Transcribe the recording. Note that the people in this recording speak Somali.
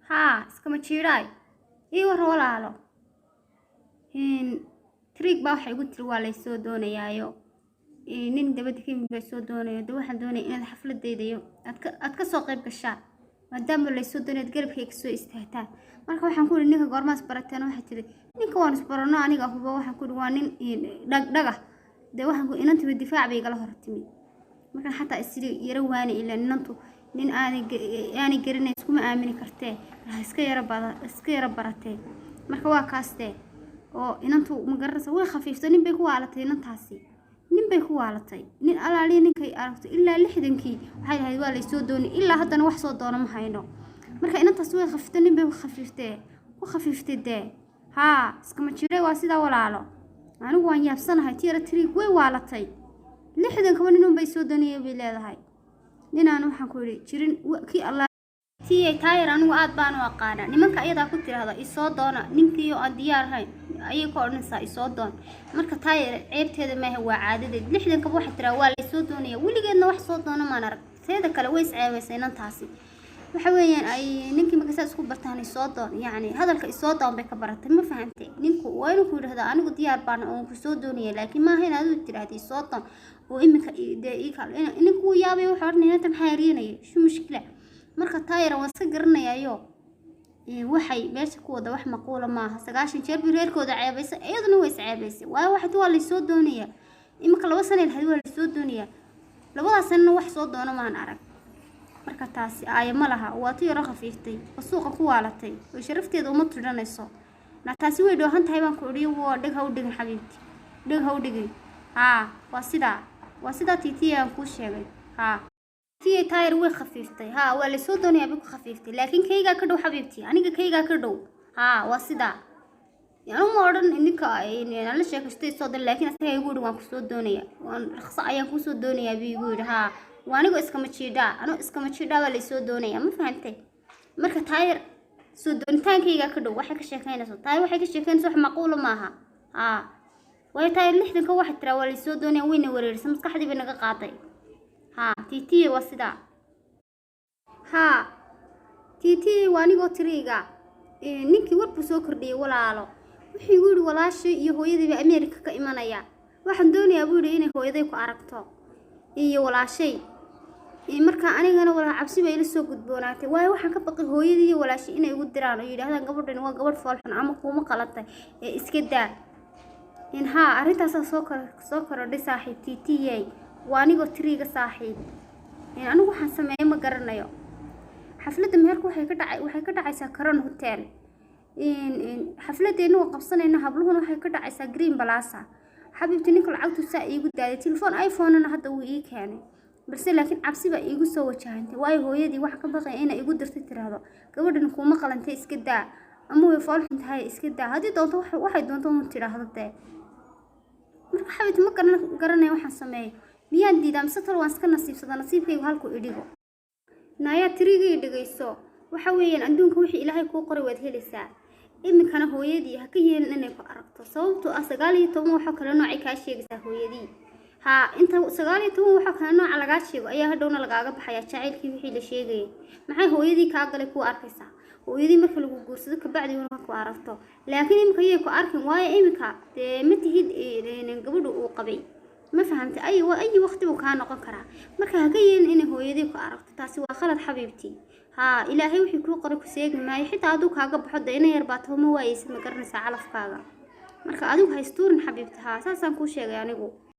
Haa, iskama jiidhaay, ii war walaalo. Triig baa waxay igu tiri waa laysoo doonayaayo, nin dabadda ka yimid baa soo doonayo. De waxaan doonaya inaad xafladeyda iyo aad ka soo qayb gashaan, maadaama laysoo doonayo aad garabkayga soo istaagtaan. Marka waxaan ku ihi, ninka goormaas barateen? Waxay tiri, ninka waan isbarano, aniga hubo. Waxaan ku ihi, waa nin dhagdhaga. Dee waxaan ku inantiba difaac bay igala hor timid. Markaan xataa isiri yaro waani, ilaa inantu nin aanay garanayn iskuma aamini kartee, iska yaro bada, iska yaro baratee. Marka waa kaastee oo inantu ma garanaysa, way khafiiftay, nin bay ku waalatay. Inantaasi nin bay ku waalatay. Nin alaaliya ninkay aragto ilaa 60-kii waxay lahayd waa laysoo doonay, ilaa haddana wax soo doono ma hayno. Marka inantaasi way khafiiftay, nin bay ku khafiiftee, ku khafiiftay. Dee haa, iskama jiray, waa sidaa walaalo. Anigu waan yaabsanahay, tiyara tiriig way waalatay. 60-kaba ninun bay soo doonaya bay leedahay, ninaan waxaan ku yidhi jirin kii Allah tiyay taayar. Anigu aad baan u aqaanaa nimanka. Ayadaa ku tiraahda isoo doona, ninkii oo aan diyaar ahayn ayay ku odhanaysaa isoo doon. Marka taayar ceebteeda maaha, waa caadadeed. 60-kaba waxay tiraa waa laysoo doonaya, weligeedna wax soo doona maan arag. Teeda kale way isceebaysa inantaasi. Waxa weeyaan ay ninkii marka saas isku bartaan isoo doon, yacni hadalka isoo doon bay ka baratay, ma fahantay? Ninku waa inuu ku yidhahda anigu diyaar baan oon ku soo doonaya, laakiin maaha inaad u tiraahda isoo doon oo iminka dee ii kal. Ninku wuu yaabay, wuxuu odhanaya inanta maxaa eryanaya, shu mushkila. Marka taayara waan iska garanayayo, waxay meesha ku wada wax maquula maaha. 90 jeer bay reerkooda ceebaysay, iyaduna way isceebaysay, waayo waxay waa laysoo doonayaa. Iminka 2 sana lahayd waa laysoo doonayaa, labadaas sanana wax soo doono maan arag. Marka taasi aaya ma laha, waa tu yaro khafiiftay oo suuqa ku waalatay oo sharafteeda uma tudhanayso. Na taasi way dhoohan tahay baan ku idhiyo. Waa dheg ha u dhigin xabiibti, dheg ha u dhigin. Haa, waa sidaa, waa sidaa tiitiya aan kuu sheegay. Haa, tiyay taayar way khafiiftay. Haa, waa laysoo doonayaa bay ku khafiiftay, laakiin kaygaa ka dhow xabiibti, aniga kaygaa ka dhow. Haa, waa sidaa. Anu ma odhan ninka aan la sheekaystay soo dan, laakiin asaga igu yidhi waan kusoo doonaya, waan raqso ayaan kusoo doonayaa buu igu yidhi. Haa, waa anigoo iskama jiidhaa, anoo iskama jiidhaa baa laysoo doonaya, ma fahantay? Marka taayar soo doonitaankaygaa ka dhow. Waxay ka sheekaynayso taayar, waxay ka sheekaynayso wax macquula maaha. Haa, waayo taayar 60-ka waxay tiraa waa laysoo doonaya, wayna wareerisay, maskaxdii bay naga qaaday. Haa tiitiye, waa sidaa. Haa tiitiye, waa anigoo tiriiga. Ninkii war buu soo kordhiyey walaalo. Wuxuu igu yidhi walaashay iyo hooyadayba Ameerika ka imanaya, waxaan doonayaa buu yidhi inay hooyaday ku aragto iyo walaashay. Marka anigana walaa cabsi bay ila soo gudboonaatay, waayo waxaan ka baqay hooyadii iyo walaashay inay igu diraan oo yidhaahdaan gabadhani waa gabadh foolxun ama kuuma qalantay ee iska daa. In haa, arrintaasaa soo korodhay saaxiib tiitiyey, waa anigoo tiriiga saaxiib. Anigu waxaan sameeyay ma garanayo. Xafladda meherka waxay ka dhacaysaa Caron Hotel. Xafladeenna waa qabsanayna, habluhuna waxay ka dhacaysaa Green Plaza. Xabiibti, ninka lacagtu saa iigu daaday, telefoon iPhone-na hadda wuu ii keenay, balse laakiin cabsi baa iigu soo wajahantay, waayo hooyadii waxa ka baqaya inay igu dirtay, tiraahdo gabadhan kuuma qalantay iska daa, ama way foolxun tahay iska daa, haddii doonto waxay doonto un tidhaahdo. Dee marka xabiibti ma garanaya waxaan sameeyo. Miyaan diidaa mise tol waan iska nasiibsadaa? Nasiibkaygu halku idhigo. Naayaa tirigii, dhegayso. Waxa weeyaan adduunka wixii Ilaahay kuu qoray waad helaysaa. Iminkana hooyadii ha ka yeelin inay ku aragto, sababtoo ah 19 waxoo kale noocay kaa sheegaysaa hooyadii. Haa, inta 19 waxoo kale nooca lagaa sheego ayaa hadhowna lagaaga baxayaa jacaylkii wixii la sheegayay. Maxay hooyadii kaa galay kuu arkaysaa? Hooyadii marka lagu guursado kabacdi una ku aragto, laakiin iminka yay ku arkin, waayo iminka dee ma tihid gabadhu uu qabay, ma fahamtay? Ay ay waqti buu kaa noqon karaa. Marka ha ka yeelin inay hooyadii ku aragto, taasi waa khalad xabiibtii. Haa, Ilaahay wixii kuu qoray ku seegi maayo, xitaa hadduu kaaga baxo dee ina yar baa taho, ma waayeysid, ma garanaysaa calafkaaga. Marka adigu haystuurin xabiibti. Haa, saasaan kuu sheegay anigu.